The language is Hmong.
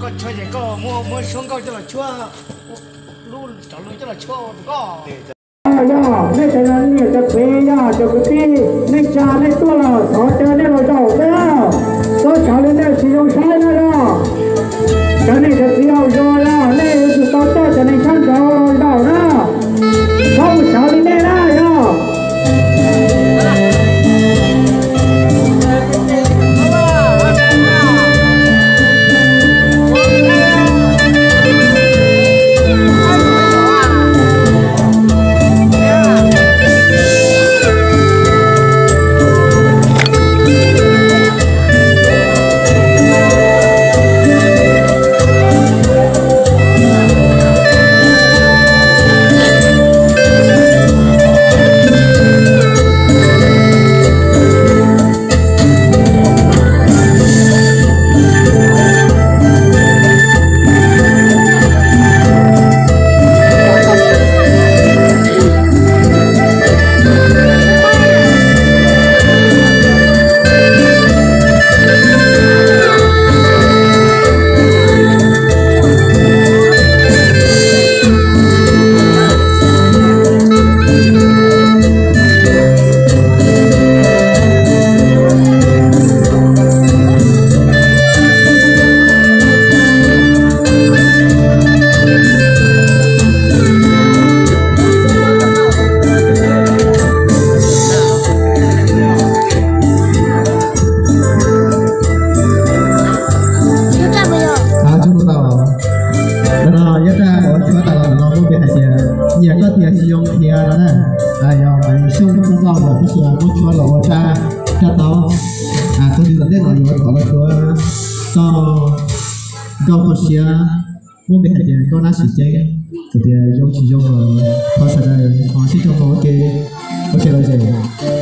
Koj tshuab ces koj muab, muab suab nkauj coj los tshuab, lub cov lus coj los tshuab ua koj. Yog nej cov niam cov txiv, yog cov kwv tij, nej tsa nej tuaj los thov caw nej los zaum na. Txhob sawv li nej tsis zoo saib na yog. Cov niam cov txiv hauv zos yog nej yuav tsum tau coj cov neeg sab nraud los zaum na. Txhob mus sawv li nej na yog. Nyob rau qhov tshuab tas los no muab npe hais tias nyiam koj tias tsis zoo qhia no na. Yog mas Xyooj Nkauj Nkauj los koj cia muab tshuab los ua raj, raj taub. Txog li tom ntej no yuav thov los tshuab txoj nkauj kho siab, muab npe hais tias Nkauj Nab Sim Ceeb, txawm tias zoo tsis zoo los thov sawv daws ho sib cog mus ua ke, ua ke lom zem.